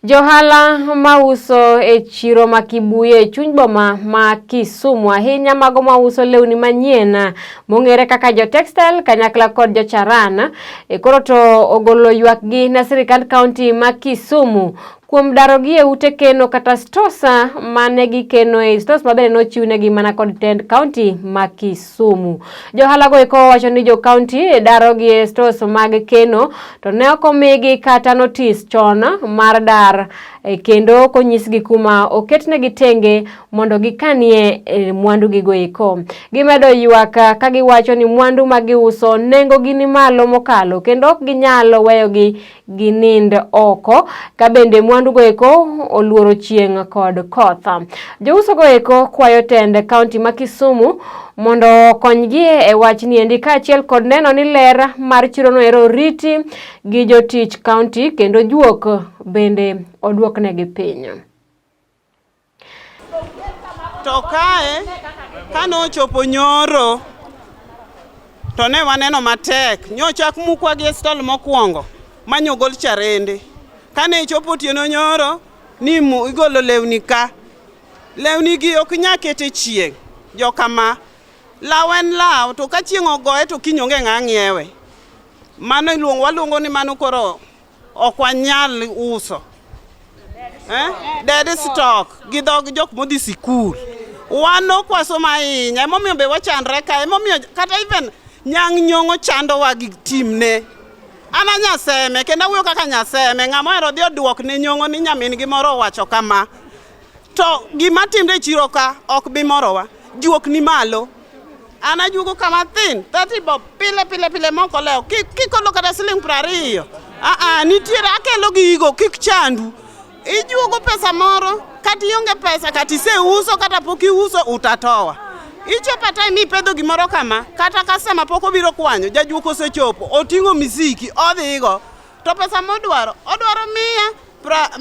Johala mauso e chiro ma Kibuye e chuny boma ma Kisumu ahinya mago mauso lewni manyien mong'ere kaka jo textile kanyakla kod jo charan e koro to ogolo ywakgi ne sirikand kaunti ma Kisumu kuom darogi e ute keno kata stores mane gikeno e stores mabende nochiwnegi mana kod tend kaunti ma Kisumu. Johala go eko wacho ni jo kaunti darogi e stores mag keno to ne ok omigi kata notis chon mar dar kendo ok onyisgi kuma oketnegi tenge mondo gikanie mwandugigo eko. Gimedo ywak ka giwacho ni mwandu ma giuso nengogi ni malo mokalo kendo ok ginyal weyogi ginind oko ka bende mwandugo eko oluoro chieng' kod koth. Jouso go eko kwayo tend kaunti ma Kisumu mondo okonygi e wachni endi kaachiel kod neno ni ler mar chirono ero oriti gi jotich kaunti kendo juok bende oduoknegi piny. To kae kane ochopo nyoro to ne waneno matek. Nyochak mukwa gi e stall mokwongo manyogol charende. Kane chopo otieno nyoro ni igolo lewni ka. Lewni gi ok nyal ket e chieng'. Jokama law en law to ka chieng' ogoye to kiny onge ng'a ng'iewe. Mano iluongo waluongo ni mano koro ok wanyal uso. Dead stock gi dhog jok modhi sikul. Wan ok wasomo ahinya emomiyo be wachandre ka emomiyo kata even Nyang' Nyong'o chandowa gi timne. An a Nyaseme kendo awuoyo kaka Nyaseme ng'ama ohero dhi oduok ne Nyong'o ni nyamin gi moro owacho kama. To gima timre e chiro ka ok bi morowa. Juok ni malo. An ajuogo kama thin 30 bob pile pile pile mok olewo. Kikolo kata siling 20. Aa nitiere akelo gigo kik chandu. Ijuogo pesa moro kata ionge pesa kata iseuso kata pok iuso utatoa. Ichopo a time ipedho gimoro kama kata customer pok obiro kwanyo jajuok osechopo oting'o misiki odhigo to pesa modwaro odwaro 100,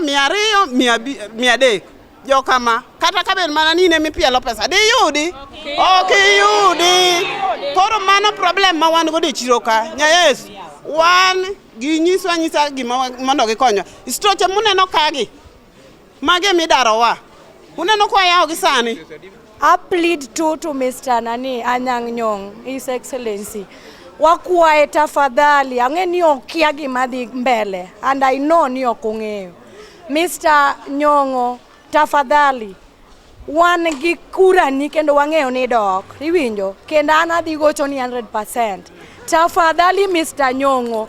100, 200, 300 jokama kata ka bed mana ni in ema ipielo pesa diyudi ok iyudi. Koro mano problem ma wan godo e chiro ka Nyayesu wan ginyiswa anyisa gima mondo gikonywa. Stoche muneno kagi magi emidarowa uneno kwa yawogi sani. I plead to Mr. Nani Anyang' Nyong', His Excellency. Wakwaye tafadhali, ang'e ni okia gima dhi mbele and I know ni ok ong'eyo. Mr. Nyong'o, tafadhali wan gi kurani kendo wang'eyo ni dok, iwinjo? Kendo an adhi gocho ni 100%. Tafadhali Mr. Nyong'o,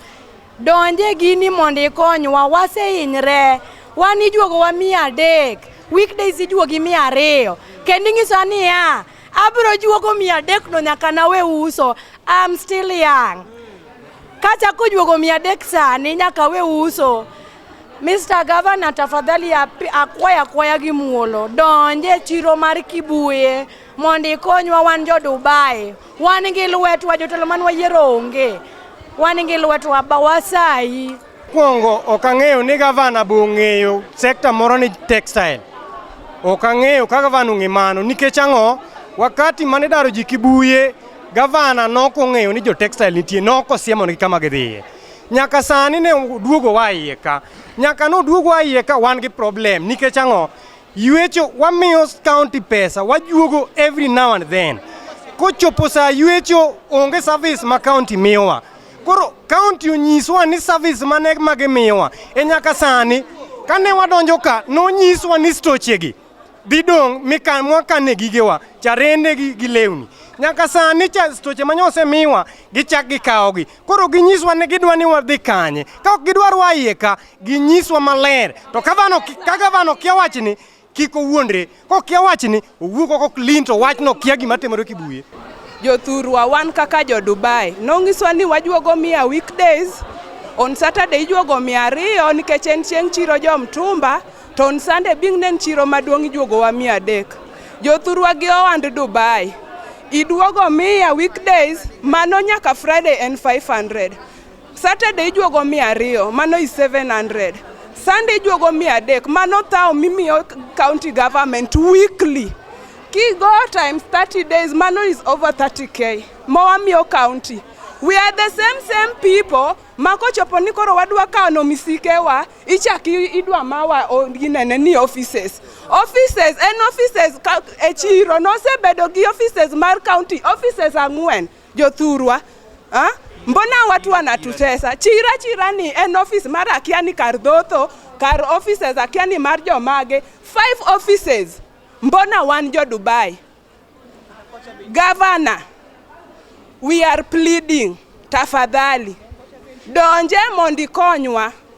donje gini mondo ikonywa, wasehinyre. Wan ijuogowa 300, weekdays ijuogi 200. Kendo inyisowa niya, abiro juogo 300 no nyaka nawe uso. I'm still young. Kachako juogo 300 sani nyaka we uso. Mr. Governor, tafadhali akwayo akwaya gi muolo, donje chiro mar Kibuye mondo ikonywa wan jo Dubai. Wan gi lwetwa, jotelo man wayiero onge. Wan gi lwetwa ba wasayi. Mokwongo ok ang'eyo ni gavana be ong'eyo sector moro ni textile. Ok ang'eyo ka gavana ong'e mano nikech ang'o? Wakati mane idaro ji Kibuye, gavana nok ong'eyo ni jo textile nitie, nok osiemonegi kama gidhiye. Nyaka sani ne oduogowa iye ka. Nyaka noduogwa iye ka wan gi problem nikech ang'o? Ywecho wamiyo county pesa, wajuogo every now and then. Kochopo saa ywecho onge service ma county miyowa. Koro county onyiswa ni service mane ma gimiyowa. E nyaka sani kane wadonjo ka nonyiswa ni stochegi dhi dong' mwakane gigewa charende gi lewni. Nyaka sani cha stoche manye osemiwa gichak gikawogi. Koro ginyiswa ni gidwa ni wadhi kanye. Ka ok gidwar wa iye ka, ginyiswa maler. To ka gavana okia wachni, kik owuondre. Kokia wachni, owuok oko clean to wachno kia gima timore Kibuye. Jothurwa wan kaka jo Dubai nonyiswa ni wajuogo 100 weekdays, on Saturday ijuogo 200 nikech en chieng' chiro jo mtumba, to on Sunday bing ne en chiro maduong' ijuogowa 300. Jothurwa gi ohand Dubai iduogo 100 weekdays, mano nyaka Friday en 500. Saturday ijuogo 200, mano is 700. Sunday ijuogo 300, mano thao mimiyo county government weekly. Kigo times 30 days, mano is over 30k. Mowamiyo county. We are the same people. Ma kochopo ni koro wadwa kano misikewa, ichak idwa mawa ginene ni offices. Offices en offices ka, e chiro nosebedo gi offices mar county, offices 4 jothurwa. Ha? Mbona watu wanatutesa? Chira chira ni en office mar akia ni kar dhotho, kar offices akia ni mar jomage. 5 offices. Mbona wan jo Dubai? Governor, we are pleading, tafadhali donje mondo ikonywa.